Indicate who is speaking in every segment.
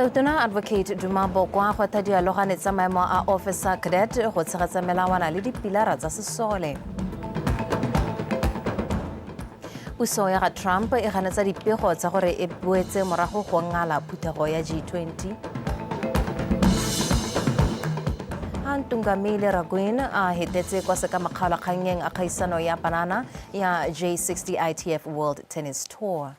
Speaker 1: Tautona Advocate Duma Boko a gwetha dialogane tsa maemo a Officer Cadet go tshegetsa melawana le dipilara tsa sesole. Puso ya ga Trump e ganetsa dipego tsa gore e boetse morago go ngala phuthego ya G20. Ha Ntungamile Raguin a hetetse kwa sekamakgaolakgannyeng a kgaisano ya banana ya J60 ITF World Tennis Tour.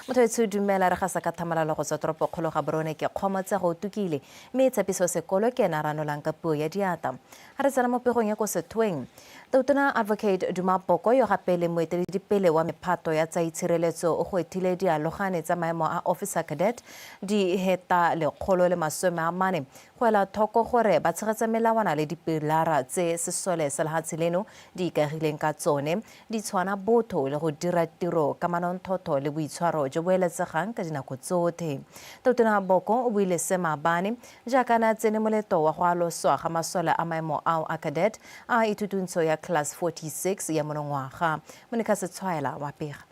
Speaker 1: Motho etsho dumela re gasa ka thamalalo go tswa toropokgolo ga Borone ke Kgomotsego o tukile mme Tshepiso Sekolo ke ena a ranolang ka puo ya diata. A re tsena mo pegong ya ko sethweng. Tautona Advocate Duma Boko yo gape le moeteledipele wa mephato ya tsa itshireletso o gwethile dialogane tsa maemo a Officer Cadet di heta 140 go ela thoko gore ba tshegetsa melawana le dipilara tse sesole sa lehatshe leno di ikaegileng ka tsone di tshwana botho le go dira tiro ka manonthotho le boitshwaro jo bo eletsegang ka dinako tsothe. Tautona Boko o buile se maabane jaaka a ne a tsene moleto wa go aloswa ga masole a maemo ao a cadet a ithutuntsho ya Class 46 ya monongwaga. Monica Setshwaela wa pega.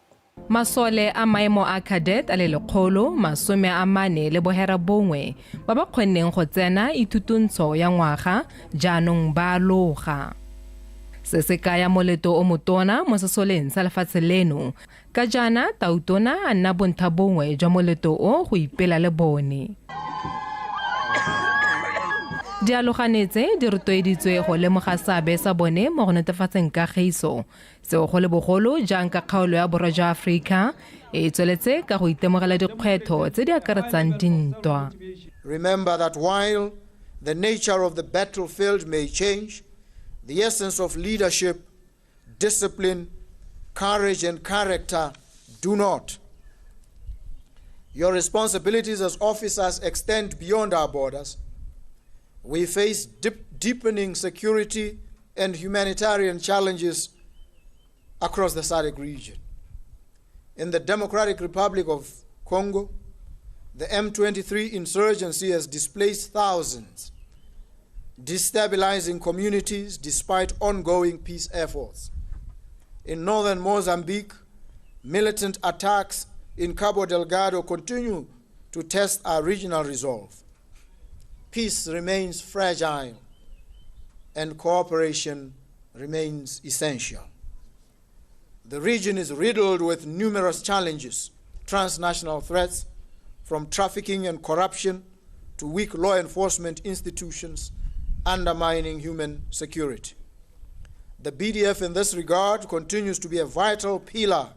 Speaker 2: Masole a maemo a cadet a le 149 ba ba kgonneng go tsena ithutuntsho ya ngwaga jaanong ba aloga. Se se kaya moleto o motona mo sesoleng sa lefatshe leno, ka jaana Tautona a nna bontha bongwe jwa moleto o go ipela le bone. Dialogane tse di rotloeditswe go lemoga seabe sa bone mo go netefatseng kagiso Seo go le bogolo jang ka kgaolo ya borwa jwa Afrika e tsweletse ka go itemogela dikgwetlho tse di akaretsang dintwa.
Speaker 3: Remember that while the nature of the battlefield may change, the essence of leadership, discipline, courage and character do not. Your responsibilities as officers extend beyond our borders. We face deepening security and humanitarian challenges across the SADC region. In the Democratic Republic of Congo, the M23 insurgency has displaced thousands, destabilizing communities despite ongoing peace efforts. In northern Mozambique, militant attacks in Cabo Delgado continue to test our regional resolve. Peace remains fragile and cooperation remains essential. The region is riddled with numerous challenges, transnational threats, from trafficking and corruption to weak law enforcement institutions undermining human security. The BDF in this regard continues to be a vital pillar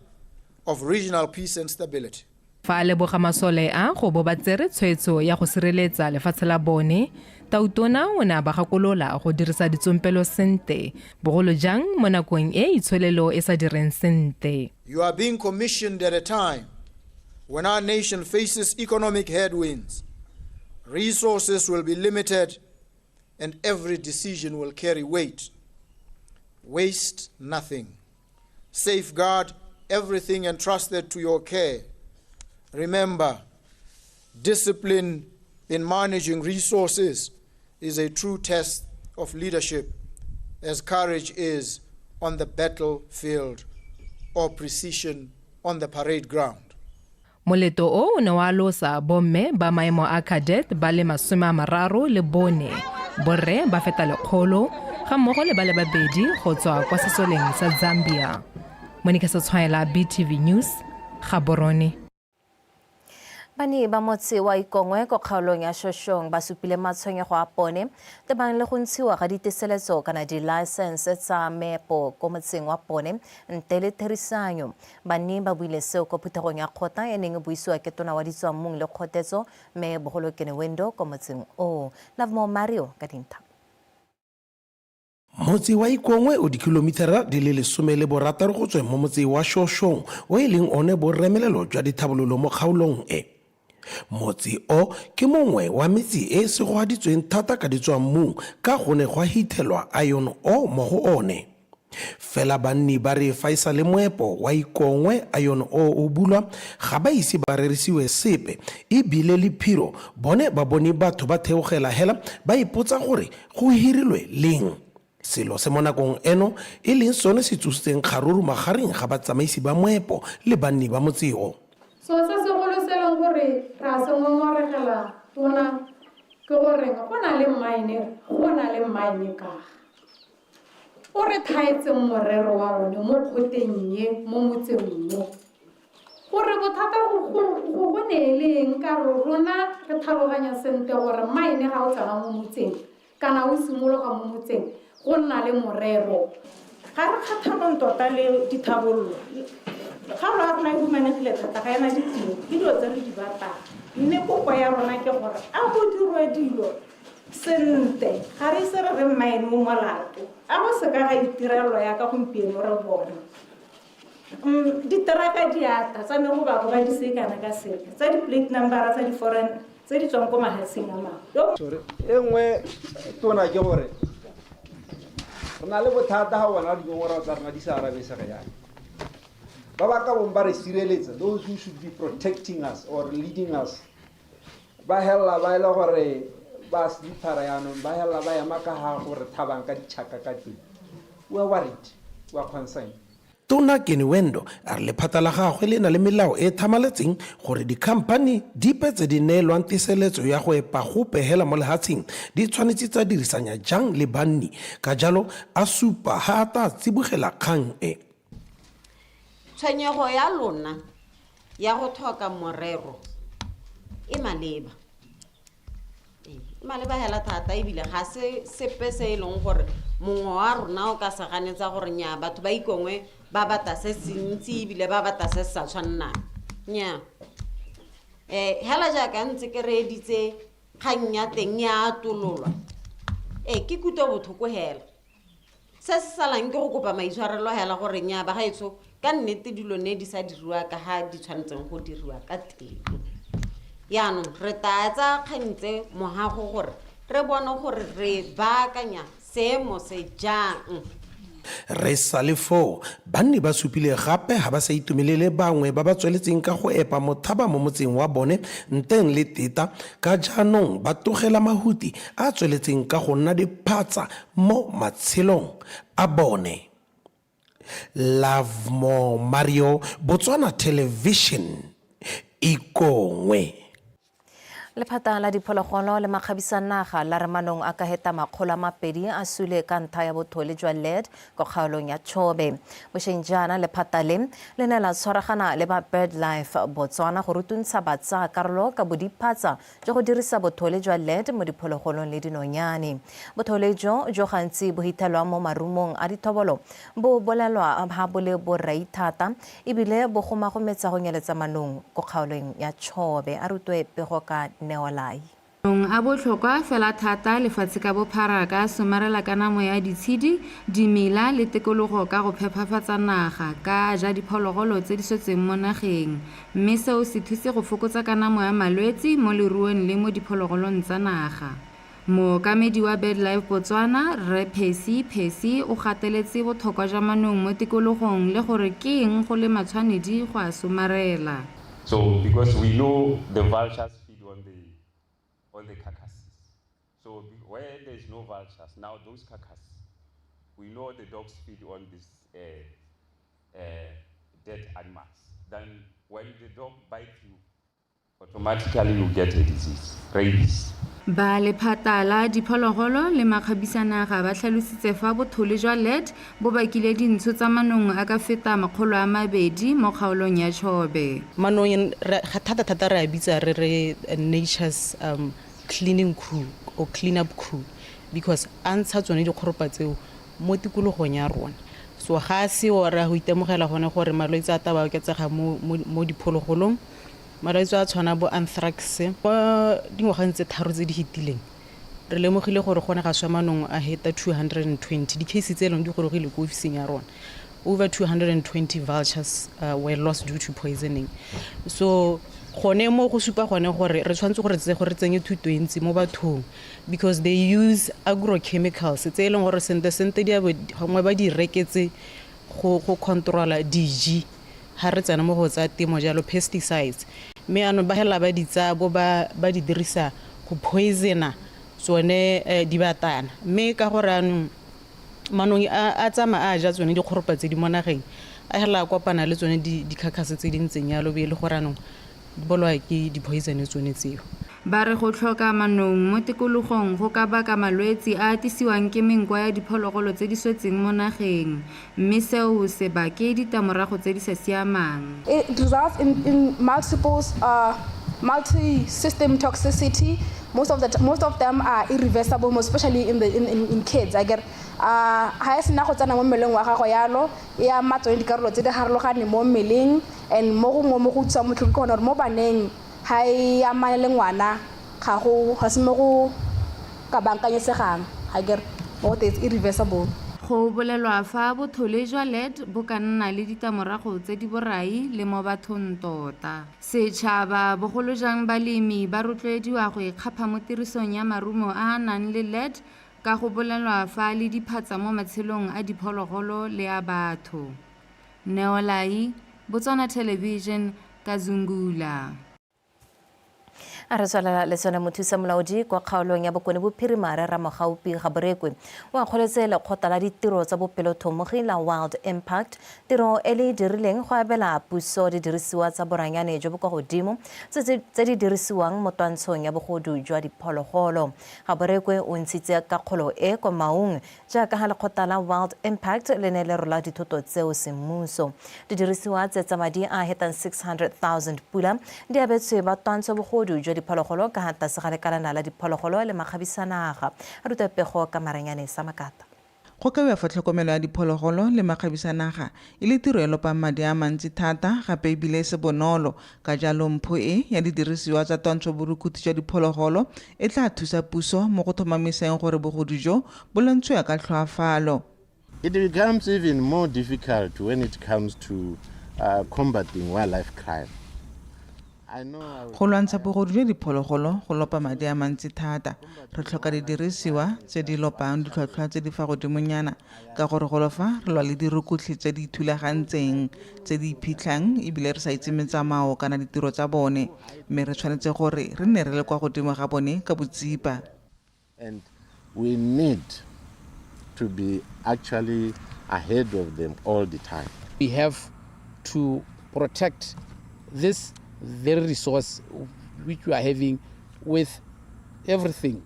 Speaker 3: of regional peace and stability.
Speaker 2: Fa a leboga masole a go bo ba tsere tshwetso ya go sireletsa lefatshe la bone, Tautona o ne a ba gakolola go dirisa ditsompelo sente, bogolo jang mo nakong e itsholelo e sa direng sente.
Speaker 3: You are being commissioned at a time when our nation faces economic headwinds. Resources will be limited and every decision will carry weight. Waste nothing. Safeguard everything entrusted to your care. Remember, discipline in managing resources is a true test of leadership, as courage is on the battlefield or precision on the parade ground.
Speaker 2: Moleto o o ne wa alosa bomme ba maemo a cadet ba le 34, borre ba feta 100, ga mmogo le ba le babedi go tswa kwa sesoleng sa Zambia. Monica Setshwaela, BTV News, Gaborone.
Speaker 1: Banni ba motse wa Ikongwe ko kgaolong ya Shoshong ba supile matshwenyego a pone tebang le go ntshiwa ga diteseletso kana di-license tsa meepo ko motseng wa pone nte le therisanyo. Banni ba buile seo ko phuthegong ya kgotla e neng e buisiwa ke tona wa ditswammung le kgotetso Mme Bogolo Kenewendo ko motseng oo. Lovemore Mario ka dintha.
Speaker 4: Motse wa Ikongwe o dikhilomithara di le 16 go tsweng mo motse wa Shoshong o e leng one boremelelo jwa dithabololo mo kgaolong e. Motse o ke mongwe wa metse e e segogaditsweng thata ka ditswammung ka go ne gwa hithelwa iron ore mo go one. Fela banni ba re fa e sa le moepo wa Ikongwe Iron Ore o bulwa, ga ba ise ba rerisiwe sepe e bile le phiro bone ba bone batho ba theogela hela ba ipotsa gore go hirilwe leng. Selo se mo nakong eno e leng sone se tsositseng kgaruru magareng ga batsamaisi ba moepo le banni ba motse o.
Speaker 5: Selo se segolo se e leng gore. gore re a se ngongoregela tona ke goreng go na le mine, go na le mine ka o re thaetseng morero wa one mo kgoteng ye mo motseng mo, gore bothata go ne e le eng, ka re rona re tlhaloganya sentle gore mine ga o tsena mo motseng kana o simologa mo motseng go nna le morero.
Speaker 6: Ga re kgatlhanong tota le dithabololo, kgaolo ya rona e humanegile thata, ga ena ditiro, ke dilo tse re di batlang, mme kopo ya rona ke gore a go dirwe dilo sentle. Ga re ise re re mine o molato, a go seka ga itirelelo yaka gompieno re bona diteraka di ata tsa megobako ba di se kana ka sepe tsa di-plate numbera tsa di-foreign tse di tswang ko mahatsheng a mangwe.
Speaker 7: Sorry, e nngwe tona ke gore re na le bothata ga bona dingongorego tsa rona di sa arabesege yana. Ba ba ka bong ba re sireletsa, those who should be protecting us or leading us, ba helela ba e le gore ba sleepera, yaanong ba helela ba ema ka ga gore thabang ka ditšhaka ka teng. We are worried, we are concerned.
Speaker 4: Tona Kenewendo a re lephata la gagwe le na le melao e e thamaletseng gore dikhamphani dipe tse di neelwang teseletso ya go epa gope hela mo lehatsheng di tshwanetse tsa dirisanya jang le banni, ka jalo a supa ha a tla tsibogela kgang e.
Speaker 8: Tshwenyego ya lona ya go tlhoka morero e maleba. Ee, e maleba hela thata, ebile ga se sepe se e leng gore mongwe wa rona o ka se ganetsa gore nya batho ba Ikongwe ba batla se sentsi ebile ba batla se se sa tshwannang. Nnyaa, hela jaaka ntse ke reeditse kgang ya teng ya atololwa, ee, ke kutlo botlhoko hela. Se se salang ke go kopa maitshwarelo hela gore nya bagaetsho, ka nnete dilo ne di sa diriwa ka ga di tshwanetseng go diriwa ka teng. Yaanong re tla tsaya kgang tse mogago gore re bone gore re baakanya seemo se jang.
Speaker 4: Re sale foo, banni ba supile gape ha ba sa itumelele bangwe ba ba tsweletseng ka go epa mothaba mo motseng wa bone nteng le teta, ka jaanong ba togela mahuti a tsweletseng ka go nna diphatsa mo matshelong a bone. Lovemore Mario, Botswana Television, Ikongwe.
Speaker 1: Lephata la diphologolo le makgabisanaga la re manong a ka heta 200 a sule ka ntlha ya bothole jwa lead ko kgaolong ya Chobe. Bošeng jaana lephata le le ne la tshwaragana le ba BirdLife Botswana go rutuntsha batsaya karolo ka bodiphatsa jwa go dirisa bothole jwa lead mo diphologolong le dinonyane. Bothole jo jo gantsi bo hithelwang mo marumong a dithobolo bo bolelwa ha bo le borai thata ebile bo gomagometsa go nyeletsa manong ko kgaolong ya Chobe. A rutwe pego ka Neolai.
Speaker 9: A botlhokwa fela thata lefatshe ka bophara ka somarela kanamo ya ditshedi, dimela le tikologo ka go phephafatsa naga ka ja diphologolo tse di swetseng mo nageng, mme seo se thuse go fokotsa kanamo ya malwetse mo leruong le mo diphologolong tsa naga. Mookamedi wa BirdLife Botswana, Rre Percy Phesi, o gateletse botlhokwa jwa manong mo tikologong le gore ke eng go le matshwanedi go a somarela.
Speaker 10: So because we know the vultures feed on the carcasses. So where there is no vultures, now those carcasses, we know the dogs feed on these dead animals. Then when the dog bites you, automatically you get a disease, rabies.
Speaker 9: Ba lephata la diphologolo le makgabisanaga ba tlhalositse fa bothole jwa lead bo bakile dintsho tsa manong a ka feta 200 mo kgaolong ya Chobe.
Speaker 11: Manong thata-thata re a bitsa re re nature's cleaning crew or clean up crew, because a ntsha tsone dikgoropa tseo mo tikologong ya rona. So ga a seo re a go itemogela gone gore malwetse a taba oketsega mo diphologolong, malwetse a tshwana bo anthrax. Kwa dingwageng tse 3 tse di fetileng re lemogile gore gone ga swa manong a heta 220, di-case tse e leng di gorogile ko ofising ya rona. Over 220 vultures were lost due to poisoning. So gone mo go supa gone gore re tshwanetse gore re tsenye thuto e ntsi mo bathong, because they use agrochemicals tse e leng gore sente sente di gongwe ba di reketse go controla diji ha re tsena mo go tsa temo jalo, pesticides, mme anong ba hela ba di tsaya bo ba di dirisa go poisona tsone dibatana. Mme ka gore anong manong a tsamaya a ja tsone dikgoropa tse di mo nageng, a hela a kopana le tsone di-carcass tse di ntseng yalo, be e le gore anong Di bolawa ke di-poison tsone tseo.
Speaker 9: Ba re go tlhoka manong mo tikologong go ka baka malwetsi a a tlisiwang ke menkwa ya diphologolo tse di swetseng mo nageng, mme seo se bake ditamorago tse di sa siamang.
Speaker 12: It results in, in multiple multi-system toxicity. Most of, the, most of them are irreversible, most especially in, the, in, in, in kids. I get, ha e sena go tsena mo mmeleng wa gago yalo, e ama tsone dikarolo tse di harologaneng mo mmeleng, and mo gongwe mo go utlwisang botlhoko ke gone gore mo baneng ga e amane le ngwana ga go ga se mo go ka bankanyesegang ga kere mo go teng irreversible.
Speaker 9: Go bolelwa fa bothole jwa lead bo ka nna le ditamorago tse di borai le mo bathong tota. Setšhaba, bogolo jang balemi, ba rotloediwa go ikgapha mo tirisong ya marumo a a nang le lead ka go bolelwa fa le diphatsa mo matshelong a diphologolo le a batho. Neo Lai, Botswana Television, Kazungula.
Speaker 1: A re tswelela le tsone mothusa molaodi kwa kgaolong ya Bokone Bophirima Rre Ramogaupi Gaborekwe o akgoletse lekgotla la ditiro tsa bopelothomogi la Wild Impact tiro e le e dirileng go abela puso didirisiwa tsa boranyane jo bo kwa godimo tse di dirisiwang mo twantshong ya bogodu jwa diphologolo. Gaborekwe o ntshitse kakgolo e kwa Maung Jaaka ha lekgotla la Wild Impact le ne le rola dithoto tseo semmuso. Didirisiwa tse tsa madi a a hetang 600,000 pula di abetswe ba twantsho bogodu jwa diphologolo ka ha tlase ga lekalana la diphologolo le makgabisanaga. A ruta pego ka maranyane sa makata.
Speaker 13: Go kaiwa fa tlhokomelo ya diphologolo le makgabisanaga e le tiro e lopang madi a mantsi thata gape e bile e se bonolo, ka jalo mpho e ya didirisiwa tsa twantsho borukhuthi jwa diphologolo e tla thusa puso mo go thomamiseng gore bogodu jo bo lwantshiwa ka tlhoafalo.
Speaker 14: It becomes even more difficult when it comes to uh, combating wildlife crime.
Speaker 13: Go lwantsha bogodu jwa diphologolo go lopa madi a mantsi thata. Re tlhoka didirisiwa tse di lopang ditlhwatlhwa tse di fa godimonyana ka gore golo fa re lwa le dirukutlhi tse di ithulagantseng, tse di iphitlhang ebile re sa itse metsamao kana ditiro tsa bone mme re tshwanetse gore re nne re le kwa godimo ga bone ka botsipa.
Speaker 14: And we need to be actually ahead of them all the time.
Speaker 15: We have to protect this very resource which we are having with everything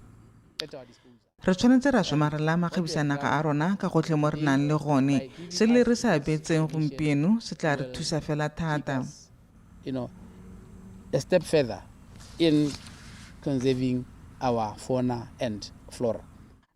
Speaker 15: at our disposal.
Speaker 13: Re tshwanetse ra somarela makgabisanaga a rona ka gotlhe mo re nang le gone. Se le re se abetseng gompieno se tla re thusa fela thata.
Speaker 15: You know, a step further in conserving our fauna and flora.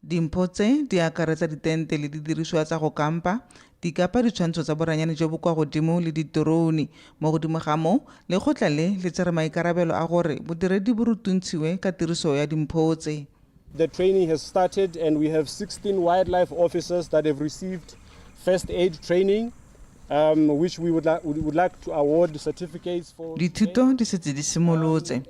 Speaker 13: Dimpho tse di akaretsa ditente le didirisiwa tsa go kampa, dikapa, ditshwantsho tsa boranyane jo bo kwa godimo le diterouni. Mo godimo ga moo, lekgotla le le tsere maikarabelo a gore bodiredi bo rutuntshiwe ka tiriso ya dimpho tse.
Speaker 16: The training has started and we have 16 wildlife officers that have received first aid training. Um, which we would, we would like to award certificates for.
Speaker 13: Dithuto di setse di simolotse.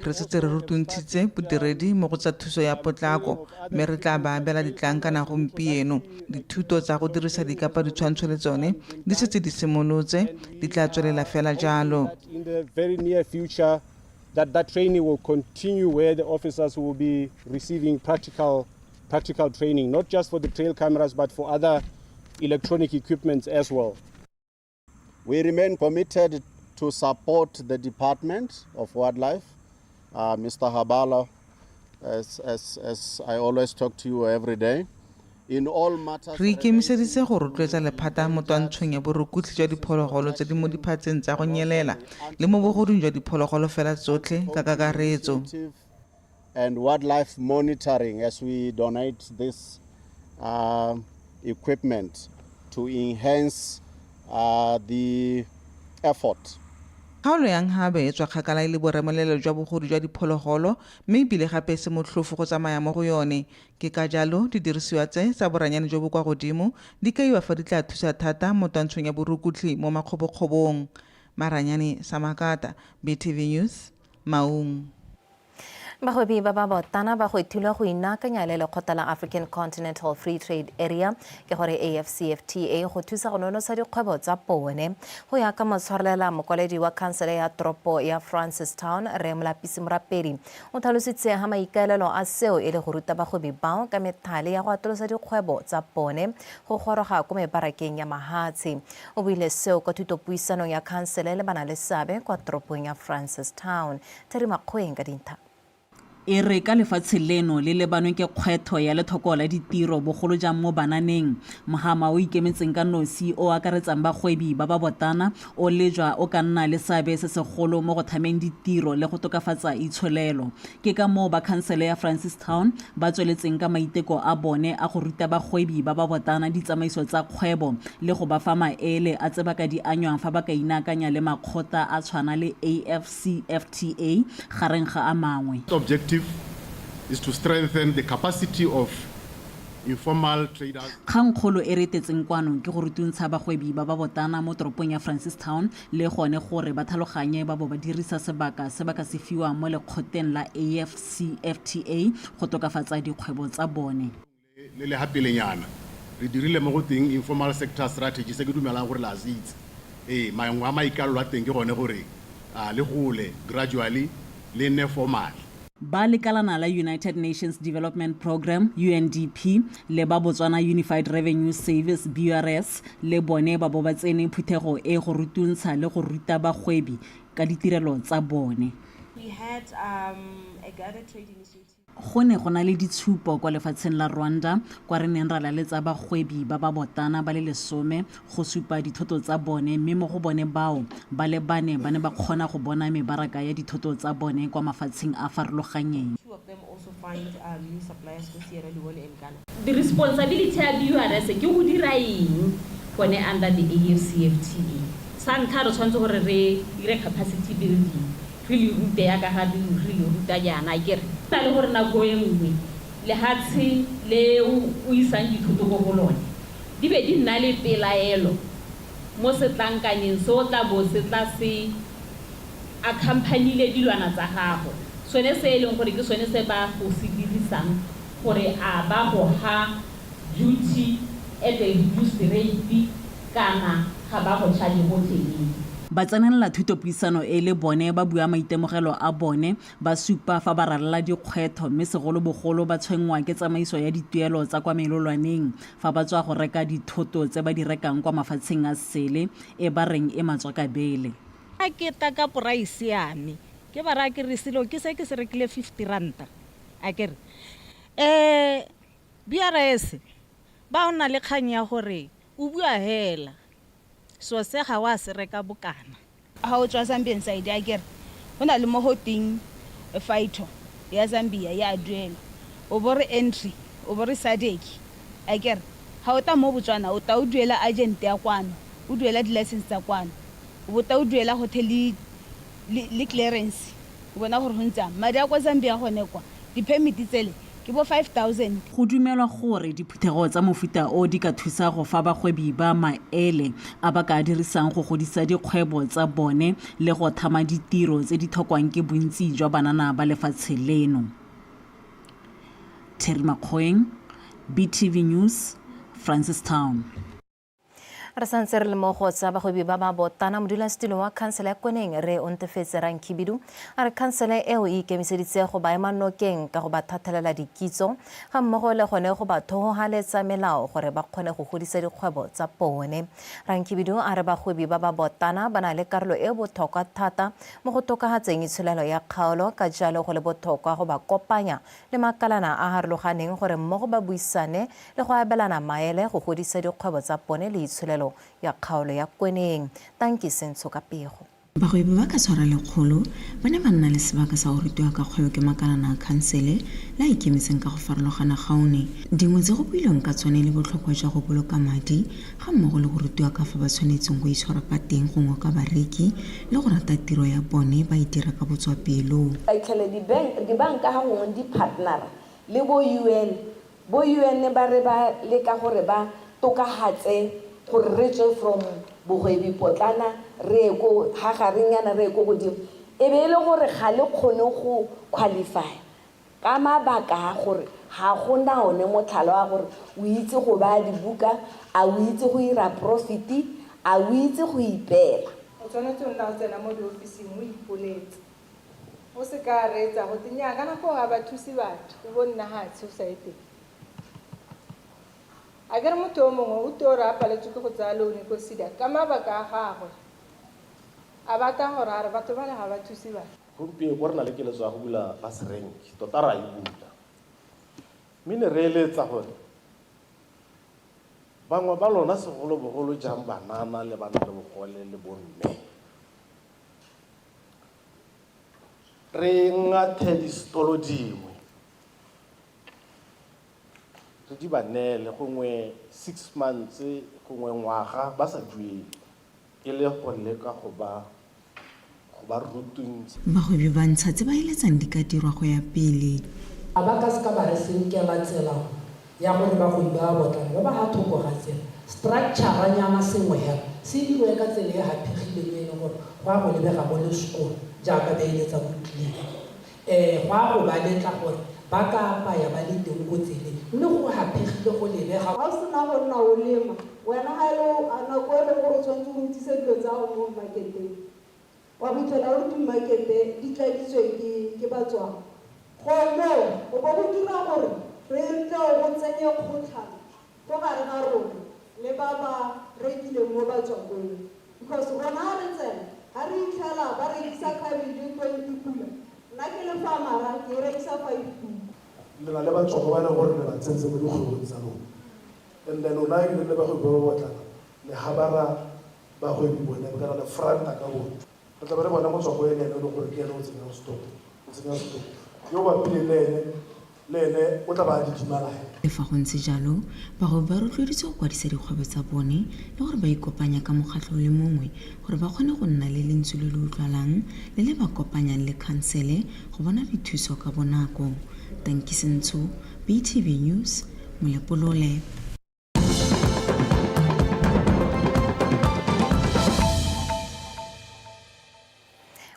Speaker 13: Re setse re rutuntshitse bodiredi mo go tsa thuso ya potlako mme re tla ba abela ditlankana gompieno. Dithuto tsa go dirisa dikapa ditshwantsho le tsone di setse di simolotse, di tla tswelela fela jalo.
Speaker 16: In the very near future, that that training will continue where the officers will be receiving practical practical training, not just for the trail cameras, but for other electronic equipment as well.
Speaker 14: We remain committed to support the Department of Wildlife. Uh, Mr. Habala, as, as, as I always talk to you every day,
Speaker 13: Re ikemiseditse go rotloetsa lephata mo twantshong ya borukutlhi jwa diphologolo tse di mo diphatseng tsa go nyelela le mo bogodung jwa diphologolo fela tsotlhe ka kakaretso.
Speaker 14: And wildlife monitoring as we donate this uh, equipment to enhance uh, the effort.
Speaker 13: Kgaolo ya Nhabe e tswa kgakala e le boremelelo jwa bogodu jwa diphologolo mme e bile gape e se motlhofo go tsamaya mo go yone. Ke ka jalo didirisiwa tse tsa boranyane jo bo kwa godimo di kaiwa fa di tla thusa thata mo twantshong ya borukutlhi mo makgobokgobong. Maranyane Samakata, BTV News, Maung.
Speaker 1: Bagwebi ba ba botana ba gwethilwe go inaakanya le lekgotla la African Continental Free Trade Area, ke gore AfCFTA, go thusa go nonotsha dikgwebo tsa bone. Go ya ka motshwarelela mokwaledi wa khansele ya toropo ya Francistown, Rre Molapisi Morapedi, o tlhalositse ha maikaelelo a seo e le go ruta bagwebi bao ka methale ya go atolosa dikgwebo tsa bone go goroga ko mebarakeng ya mahatshe. O buile seo kwa thutopuisanong ya khansele le banaleseabe kwa toropong ya Francistown. Terry Makgoeng ka dintha.
Speaker 17: E re ka lefatshe leno le lebanwe ke kgwetho ya lethoko la ditiro bogolo jang mo bananeng, mhama o ikemetseng ka nosi o akaretsang bagwebi ba ba botana o lejwa o ka nna le seabe se segolo mo go thameng ditiro le go tokafatsa itsholelo. Ke ka moo ba khansele ya Francistown ba tsweletseng ka maiteko a bone a go ruta bagwebi ba ba botana ditsamaiso tsa kgwebo le go ba fa maele a tse ba ka di anywang fa ba ka inaakanya le makgotla a tshwana le AFC CFTA, gareng ga a mangwe.
Speaker 18: Objective is to strengthen the capacity of informal traders.
Speaker 17: Kgangkgolo e re etetseng kwano ke go rutuntsha bagwebi ba ba botana mo toropong ya Francistown le gone gore ba tlhaloganye ba bo ba dirisa sebaka se ba ka se fiwang mo lekgoteng la AfCFTA go tokafatsa dikgwebo tsa bone.
Speaker 18: Le le ga pelenyana re dirile mo go teng informal sector strategy se ke dumelang gore le a se itse. Ee, mangwe a maikalelo a teng ke gone gore a le gole gradually le nne formal.
Speaker 17: Ba lekalana la United Nations Development Programme, UNDP, le ba Botswana Unified Revenue Service, BURS, le bone ba bo ba tsene phuthego e go rutuntsha le go ruta bagwebi ka ditirelo tsa bone.
Speaker 19: We had um, a guided trade initiative.
Speaker 17: Go ne go na le ditshupo kwa lefatsheng la Rwanda kwa re neng ra laletsa bagwebi ba ba botana ba le lesome go supa dithoto tsa bone mme mo go bone bao ba le bane ba ne ba kgona go bona mebaraka ya dithoto tsa bone kwa mafatsheng a farologanyeng.
Speaker 19: Two of them also find new suppliers ko Sierra Leone and Ghana.
Speaker 20: The responsibility ya BURS ke go dira eng gone under the AfCFTA? Sa ntlha re tshwanetse gore re dire capacity building. Re le rute yaka ga re le ruta jaana akere. Go na le gore nako e nngwe lehatshe le o isang dithoto ko go lone di be di nna le pelaelo mo setlankanyeng se o tla bo se tla se accompany-ile dilwana tsa gago, sone se e leng gore ke sone se ba go se dirisang gore a ba go ha duty at a reduced rate kana ga ba go charge gotlhelele.
Speaker 17: Batsenelela thutopuisano e le bone ba bua maitemogelo a bone, ba supa fa ba ralala dikgwetho mme segolobogolo ba tshwenngwa ke tsamaiso ya dituelo tsa kwa melolwaneng fa ba tswa go reka dithoto tse ba di rekang kwa mafatsheng a sele e ba reng e matswakabele.
Speaker 21: A ke ta ka poraese ya me, ke ba raya ke re selo ke se ke se rekile 50 ranta akere. BRS ba o na le kgang ya gore o bua hela. So se ga wa se reka bokana.
Speaker 12: Ha o tswa Zambian side akere go na le mo go teng phyto ya Zambia ya duelwa, o bo re entry, o bo re SADC akere. Ha o ta mo Botswana o ta o duela agent ya kwano, o duela di license tsa kwano, o bo ta o duela gothe le le clearance. O bona gore go ntse yang. Madi a kwa Zambia gone kwa, di permit tsele ke bo 5000.
Speaker 17: Go dumelwa gore diphuthego tsa mofuta o di ka thusa go fa bagwebi ba maele a ba ka a dirisang go godisa dikgwebo tsa bone le go thama ditiro tse di tlhokwang ke bontsi jwa banana ba lefatshe leno. Terry Makgoeng, BTV News, Francistown.
Speaker 1: Re santse re le mo go tsa bagwebi ba ba botana, modulasetilo wa khansele ya Kweneng Rre Ontefetse Rankhibidu a re khansele eo e ikemiseditse go ba ema nokeng ka go ba thathelela dikitso ga mmogo le gone go ba thohohaletsa melao gore ba kgone go godisa dikgwebo tsa bone. Rankhibidu a re bagwebi ba ba botana ba na le karolo e botlhokwa thata mo go tokahatseng itsholelo ya kgaolo, ka jalo go le botlhokwa go ba kopanya le makalana a harologaneng gore mmogo ba buisane le go abelana maele go godisa dikgwebo tsa bone le itsholelo ya kgaolo ya Kweneng. Tanki Sentsho ka pego.
Speaker 22: Bagwebi ba ka tshwara lekgolo ba ne ba nna le sebaka sa go rutiwa ka kgwebo ke makalana a khansele le a ikemetseng ka go farologana ga one. Dingwe tse go builweng ka tsone e le botlhokwa jwa go boloka madi ga mmogo le go rutiwa ka fa ba tshwanetseng go itshwara ka teng go ngoka bareki le go rata tiro ya bone ba e dira ka botswapelo.
Speaker 23: Fitlhele dibanka ga gongwe di partnera le bo UN Bo UN ba re ba leka gore ba tokahatse gore re tswe from bogwebi potlana re ye ko ha garenyana re ye ko godimo, e be e le gore ga le kgone go qualify. Ka mabaka a gore ga go na one motlhala wa gore o itse go baya dibuka, a o itse go ira profit, a o itse go ipeela.
Speaker 2: O tshwanetse o nna o tsena mo diofising o ipoletse. O se ka reetsa gote nnyaa kana koo ga ba thuse batho, o bo nna hatshe o sa ye teng. Akere motho yo mongwe o tio re a paletswe ke go tsaya loan ko CEDA ka mabaka a gagwe, a bata gore a re batho bale ga ba thuse batho.
Speaker 3: Gompieko re na le keletso ya go bula bus rank, tota re a e bula. Mme ne re eletsa gore bangwe ba lona segolobogolo jang banana le ba na le bogole le bomme, re ngathe disetolo dingwe re di ba neele gongwe 6 months gongwe ngwaga ba sa duele. E le go leka go ba go ba rutuntsha.
Speaker 22: Bagwebi ba ntsha tse ba eletsang di ka dirwa go ya pele.
Speaker 5: A ba ka se ka ba re senkela tsela nngwe ya gore bagwebi ba babotlana ba ba ha thoko ga tsela, structure-nyana sengwe hela se dirwe ka tsela e e haphegileng e e leng gore go a go lebega go le skoon jaaka ba eletsa bo clean. Ee, go a go ba letla gore ba ka apaya ba le teng ko tseleng, mme go haphegile go lebega.
Speaker 24: Ga o sena go nna o lema, wena ga e le nako e leng gore o tshwanetse o ntise dilo tsa gago mo mmaketeng, wa fitlhela o re dimmakete di tladitswe ke ke Batswana. Go moo go bo go dira gore re tle go tsenye kgotlhang fo gare ga rona le ba ba rekileng mo batswakong because rona ha re tsena ha re itlhela ba rekisa khabetše 20 pula nna ke le farmer-a ke e rekisa 5 pula.
Speaker 25: Le na le batswakwa ba e leng gore le ba tsentse mo dikgwebong tsa lona and lona ebile le bagwebi ba ba botlana le habara bagwebi bone kana le franta ka bone. Re tla be re bona motswako e le ene e leng gore ke ene o tsenyang stop, o tsenya stop. Yo o bapileng le ene, le ene o tla ba a didimala hela.
Speaker 22: Le fa go ntse jalo, bagwebi ba rotloeditswe go kwadisa dikgwebo tsa bone le gore ba ikopanye ka mokgatlho o le mongwe gore ba kgone go nna le lentswe le le utlwalang le le ba kopanyang le khansele go bona dithuso ka bonako. Tanki Sentsho, BTV News, Molepolole.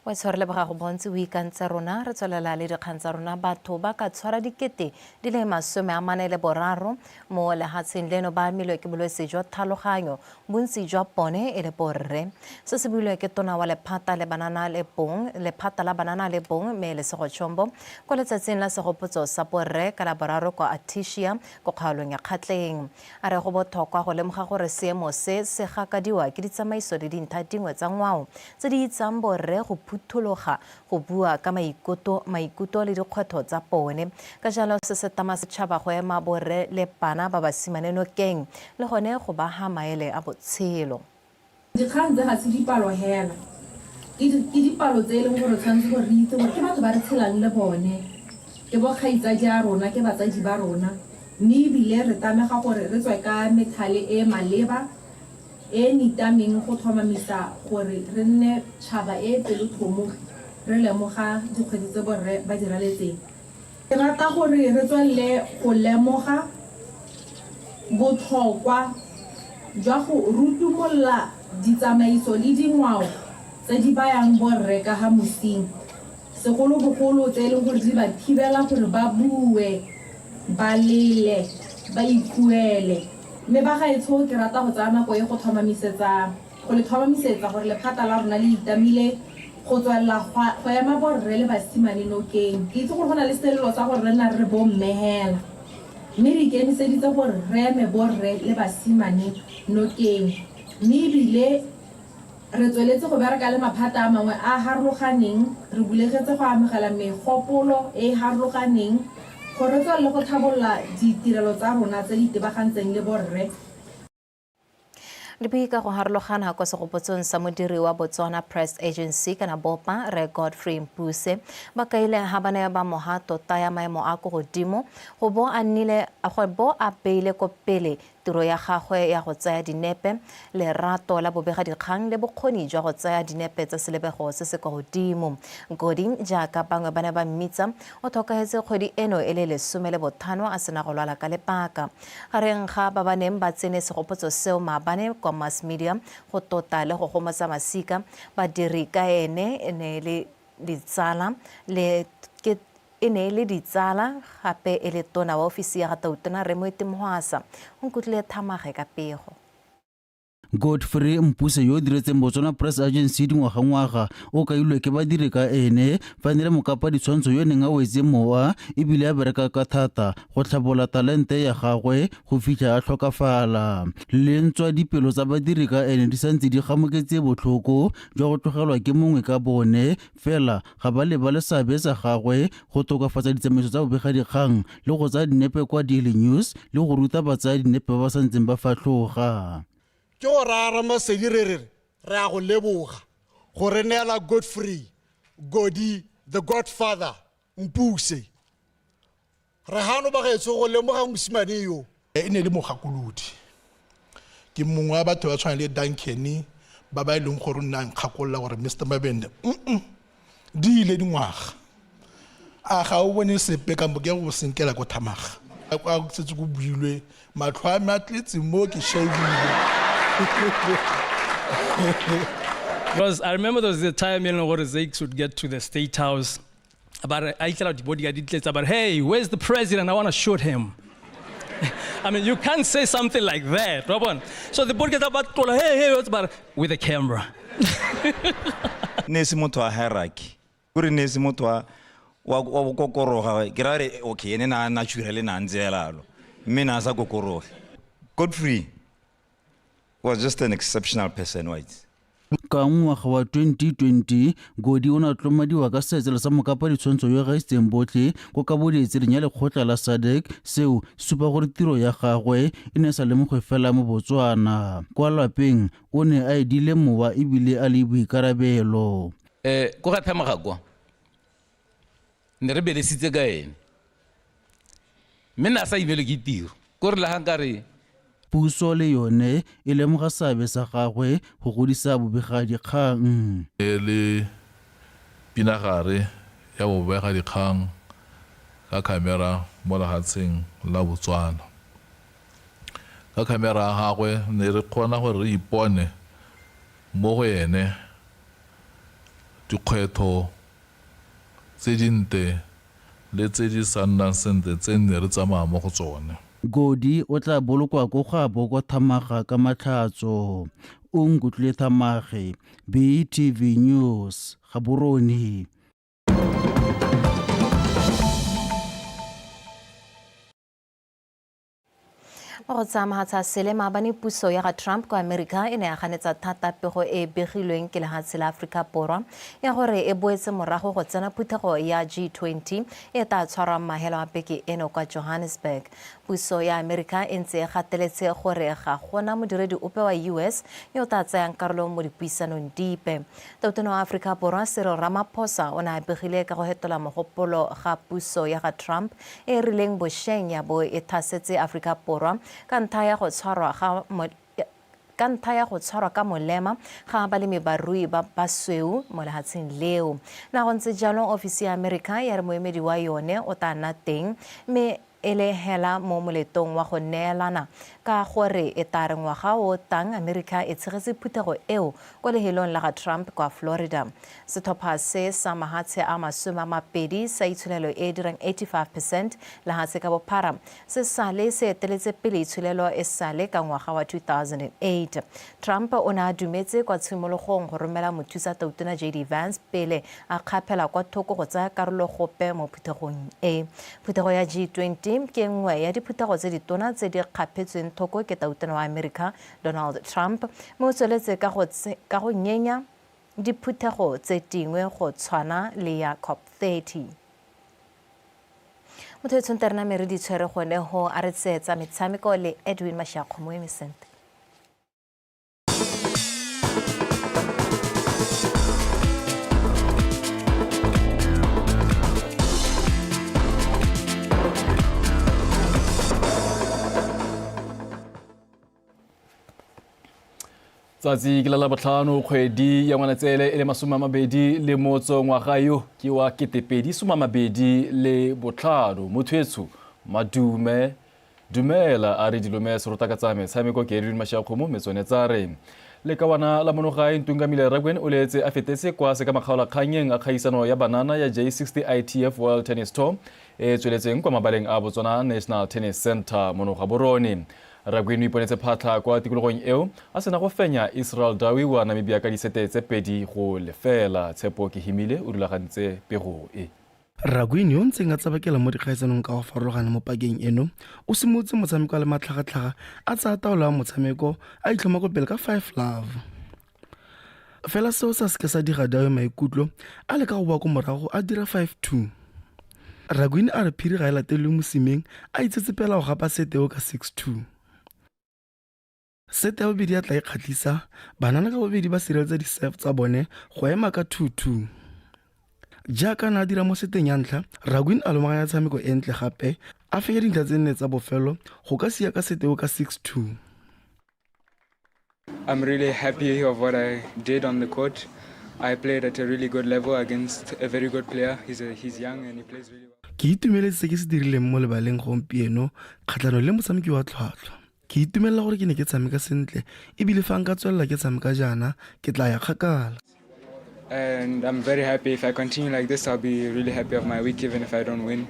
Speaker 1: Wa tshware leboga go bontsi o ikantse rona re tswelela le dikgang tsa rona. Batho ba ka tshwara 43 mo lehatsheng leno ba amilwe ke bolwetse jwa tlhaloganyo, bontsi jwa bone e le borre. Se se builwe ke tona wa lephata le banana le bong, lephata la banana le bong mme Lesego Chombo kwa letsatsing la segopotso sa borre ka Laboraro kwa Artesia ko kgaolong ya Kgatleng. A re go bothokwa go lemoga gore seemo se se gakadiwa ke ditsamaiso le dintha dingwe tsa ngwao tse di itsang borre go phuthologa go bua ka maikuto maikuto le dikgwetho tsa bone. Ka jalo se se tama setšhaba go ema borre le bana ba basimane nokeng le gone go ba ha maele a botshelo.
Speaker 26: Dikgang tse ga se dipalo hela, ke dipalo tse e leng gore tshwanetse gore re itse gore ke batho ba re tshelang le bone, ke bo kgaitsadi a rona, ke batsadi ba rona, mme ebile re tlamega gore re tswe ka methale e e maleba, e e nitameng go tlhomamisa gore re nne tšhaba e e pelotlhomogi re lemoga dikgwetlho tse borre ba di raletseng. Ke rata gore re tswelele go lemoga botlhokwa jwa go rutumolola ditsamaiso le dingwao tse di bayang borre ka ga mosing, segolobogolo tse e leng gore di ba thibela gore ba bue, ba lele, ba ikuele. Mme bagaetsho ke rata go tsaya nako e go tlhomamisetsa Go le tlhomamisetsa gore lephata la rona le itamile go tswelela go ema borre le basimane nokeng. Ke itse gore go na le selelo sa gore re nna re re bomme hela, mme re ikemiseditse gore re eme borre le basimane nokeng. Mme e bile re tsweletse go bereka le maphata a mangwe a a harologaneng, re bulegetse go amogela megopolo e e harologaneng gore re tswelele go tlhabolola ditirelo tsa rona tse di itebagantseng le borre.
Speaker 1: Dibui ka go harologana kwa segopotsong sa modiri wa Botswana Press Agency kana BOPA, Rre Godfrey Mpuse, ba kaile ha ba ne ba moha tota ya maemo a ko godimo go bo a nnile go bo a beile ko pele tiro ya gagwe ya go tsaya dinepe, lerato la bobegadikgang le bokgoni jwa go tsaya dinepe tsa selebego se se kwa godimo. Godi, jaaka bangwe ba ne ba mmitsa, o tlhokahetse kgwedi eno e le 15 a sena go lwala ka lebaka. Gareng ga ba ba neng ba tsene segopotso seo maabane kwa Mass Media go tota le go gomotsa masika, badiri ka ene e ne e le ditsala le ke e ne e le ditsala gape e le tona wa ofisi ya ga Tautona Rre Moeti Mohwasa. O nkutlwile Thamage ka pego.
Speaker 4: Godfrey Mpuse yo o diretseng Botswana Press Agency dingwagangwaga o kailwe ke badiri ka ene fa ne le mokapa ditshwantsho yo neng a wetse mowa ebile a bereka ka thata go tlhabola talente ya gagwe go fitlha a tlhokafala. Le ntswa dipelo tsa badiri ka ene di santse di gamoketse botlhoko jwa go tlogelwa ke mongwe ka bone, fela ga ba lebale seabe sa gagwe go tokafatsa ditsamaiso tsa bobegadikgang le go tsaya dinepe kwa Daily News le go ruta batsaya dinepe ba ba santseng ba fatlhoga.
Speaker 6: Ke go raya Ramasedi re re re a go leboga go re neela Godfrey Godi the Godfather Mpuse. Re gano bagaetsho go lemoga mosimane yo.
Speaker 7: E ne e le mogakolodi. Ke mongwe wa batho ba tshwana le Duncan ba ba e leng gore o nne a nkgakolola gore Mister Mabende, mm di ile dingwaga. A ga o bone sepe kampo ke go senkela ko Thamaga. A setse go builwe, matlho a me a tletse mo ke shebile.
Speaker 8: Because I remember there was a time in gore Zakes would get to the State House ba re a itlhela di-bodyguard di tletse ba re hey where's the president I want to shoot him. I mean, you can't say something like that, wa bona? So the bodyguards ba tlola, hey, hey, what's about with a camera.
Speaker 10: Ne se motho wa hierarchy, kore ne se motho wa wa wa kokoroga, ke ra re okay ene na natural na ntse helalo mme na sa kokoroge. Godfrey was just an exceptional person, white.
Speaker 4: Ka ngwaga wa 2020, Godi o ne a tlomadiwa ka seetsele sa mokapa ditshwantsho yo gaisitseng botlhe ko kabodietseleng ya lekgotla la SADC. Seo se supa gore tiro ya gagwe e ne e sa lemogwe fela mo Botswana. Kwa lapeng o ne a edile mowa ebile a le boikarabelo.
Speaker 11: Ko ga Thamaga kwa ne re belesitse ka ene, mme ne a sa imelwe ke tiro, ko re la ga nkare.
Speaker 4: Puso le yone e lemoga seabe sa gagwe go godisa bobegadikgang.
Speaker 27: E le pinagare ya bobegadikgang ka khamera mo lehatsheng la Botswana. Ka khamera ya gagwe ne re kgona gore re ipone mo go ene dikgwetlho tse dinte le tse di sa nnang sentle tse nne re tsamaya mo go tsone.
Speaker 4: Godi o tla bolokwa ko gaabo kwa Thamaga ka Matlhatso. O nkutlwile Thamage, BTV News, Gaborone.
Speaker 1: Mo go tsa mahatshe a sele, maabane puso ya ga Trump kwa Amerika e ne ya ganetsa thata pego e e begilweng ke lehatshe la Aforika Borwa ya gore e boetse morago go tsena phuthego ya G20 e tla tshwarwang mahelo a beke eno kwa Johannesburg. Puso ya Amerika e ntse e gateletse gore ga gona modiredi ope wa US yo o tla tsayang karolo mo dipuisanong dipe. Tautona wa Aforika Borwa Cyril Ramaphosa o ne a begile ka go hetola mogopolo ga puso ya ga Trump e e rileng bosheng ya bo e thasetse Aforika Borwa ka ntlha ya go tshwarwa ga ka ntlha ya go tshwarwa ka molema ga balemi barui ba basweu mo lehatsheng leo. Na go ntse jalo, ofisi ya Amerika ya re moemedi wa yone o tla nna teng mme e le hela mo moletong wa go neelana ka gore e tla re ngwaga o tang Amerika e tshegetse phuthego eo kwa lehelong la ga Trump kwa Florida. Setlhopha se sa mahatshe a 20 sa itsholelo e e dirang 85 percent lehatshe ka bophara se sale se eteletse pele itsholelo e sale ka ngwaga wa 2008. Trump o ne a dumetse kwa tshimologong go romela mothusa tautona JD Vance pele a kgaphela kwa thoko go tsaya karolo gope mo phuthegong e. Phuthego ya G20 ke nngwe ya diphuthego tse ditona tse di kgaphetsweng thoko ke tautona wa Amerika Donald Trump, mme o tsweletse ka go ka go nyenya diphuthego tse dingwe go tshwana le ya COP30. Motho e tshwanetse re name re di tshwere gone ho a re tseetsa metshameko le Edwin Mashiakgomo Emisente.
Speaker 28: Tsatsi ke la Labotlhano, kgwedi ya Ngwanatsele e le 28 ngwaga yo ke wa 2025. Motho etsho madume dumela a re dilome serota ka tsa metshameko ke Edwin Mashiakgomo metsone tsa re. Lekawana la monogae Ntungamile Ragwen o leetse a fetetse kwa sekamakgaolakgannyeng a kgaisano ya banana ya J60 ITF World Tennis Tour e e tsweletseng kwa mabaleng a Botswana National Tennis Centre mono Gaborone. Ragwen o iponetse phatlha kwa tikologong eo a sena go fenya Israel Dawi wa Namibia ka disete tse 2-0. Tshepo Kehimile o rulagantse pego e.
Speaker 9: Raguin yo o ntseng a tsabakela mo dikgaisanong ka go farologana mo pakeng eno, o simolotse motshameko a le matlhagatlhaga a tsaya taolo ya motshameko a itlhoma ko pele ka 5-love. Fela seo sa seke sa diga Dawe maikutlo, a leka go boa ko morago a dira 5-2. Raguin a re phiri ga e latelelwe mosimeng, a itsetsepela go gapa sete eo ka 6-2. Sete ya bobedi ya tla e kgatlhisa, banana ka bobedi ba sireletsa di-serve tsa bone go ema ka 2-2. Jaaka na a dira mo seteng ya ntlha, Raguin a lomaganya tshameko e ntle gape, a fenya dintlha tse nne tsa bofelo go ka sia ka sete eo ka 6-2.
Speaker 13: I'm really happy of what I did on the court. I played at a really good level against a very good player. He's young and he plays really well.
Speaker 9: Ke itumeletse se ke se dirileng mo lebaleng gompieno kgatlhanong le motshameki wa tlhwatlhwa. Ke itumelela gore ke ne ke tshameka sentle ebile fa nka tswelela ke tshameka jaana ke tla ya kgakala.
Speaker 13: And I'm very happy. If I continue like this, I'll be really happy of my week even if I don't win,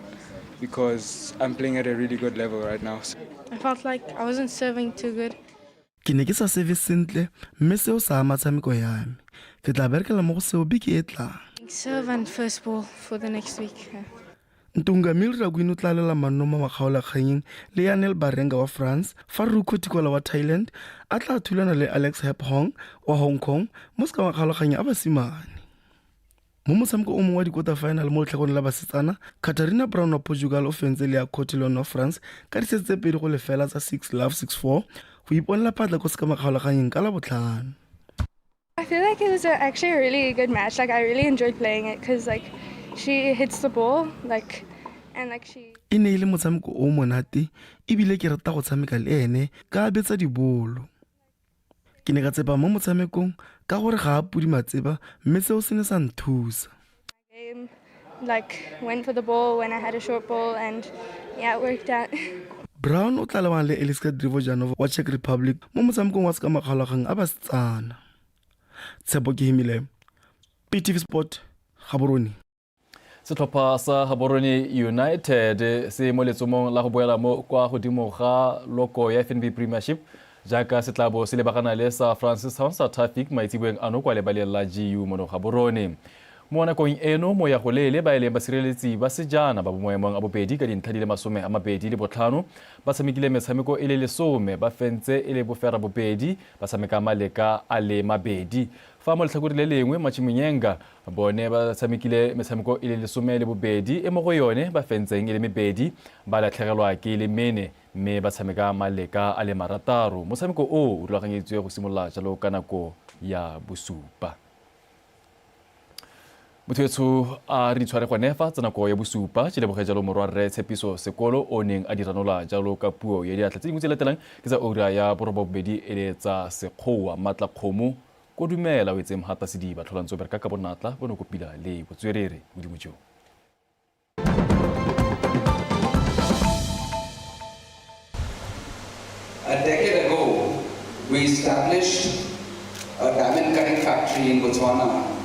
Speaker 13: because I'm playing at a really good level right now.
Speaker 14: I felt like I wasn't serving too good.
Speaker 9: Ke ne ke sa seve sentle mme seo sa ama tshameko ya me. Ke tla berekela mo go seo beke e tlang.
Speaker 14: Serve and first ball for the next week. Yeah.
Speaker 9: Ntungamile Raguin o tla lela manno mo makgaolakganyeng le Yanel Barenga wa France fa Ruko Tikola wa Thailand a tla thulana le Alex Hep Hong wa Hong Kong mo sekamakgaolakganyeng a basimane. Mo motshameko o mongwe wa di-quarter final mo letlhakoreng la basetsana, Katarina Brown wa Portugal o fentse Lea Cotillon wa France ka disete tse 2-0 tsa 6-love 6-4 go iponela phatla ko sekamakgaolakganyeng ka Labotlhano.
Speaker 14: I feel like it was actually a really good match. Like I really enjoyed playing it because like she hits the ball like and like she.
Speaker 9: E ne e le motshameko o monate ebile ke rata go tshameka le ene ka a betsa dibolo. Ke ne ka tsepa mo motshamekong ka gore ga a pudi matseba mme seo se ne sa nthusa.
Speaker 14: Game, like went for the ball when I had a short ball and yeah, it worked out.
Speaker 9: Brown o tla lebana le Eliska Drivojanova wa Czech Republic mo motshamekong wa sekamakgaolakgang a basetsana. Tshepo Kehimile, PTV Sport, Gaborone.
Speaker 28: Setlhopha sa Gaborone United se mo letsomong la go boela mo kwa godimo ga loko ya FNB Premiership jaaka se tla bo se lebagana le sa Francistown sa Traffic maitseboeng ano kwa lebaleng la GU mono Gaborone. Mo nakong eno mo ya go leele ba e leng basireletsi ba sejana ba bo maemong a bobedi ka dintlha di le 25 ba tshamekile metshameko e le 10 ba fentse e le bofera bobedi ba tshameka maleka a le mabedi. Fa mo letlhakore le lengwe Machimunyenga bone ba tshamekile metshameko e le 12 e mo go yone ba fentseng e le mebedi ba latlhegelwa ke e le mene mme ba tshameka maleka a le 6. Motshameko o o rulaganyetswe go simolola jalo ka nako ya bosupa. Motho etsho a re ditshware gone fa tsa nako ya bosupa ke leboge jalo morwa rre Tshepiso Sekolo o neng a di ranola jalo ka puo ya diatla. Tse dingwe tse latelang ke tsa oura ya borobabobedi e le tsa Sekgowa. Matla Kgomo Kodumela o etse Mhata Sediba tlhola ntse o bereka ka bonatla bonokopila le botswerere. Modimo jo.
Speaker 15: A decade ago, we established a diamond cutting factory in Botswana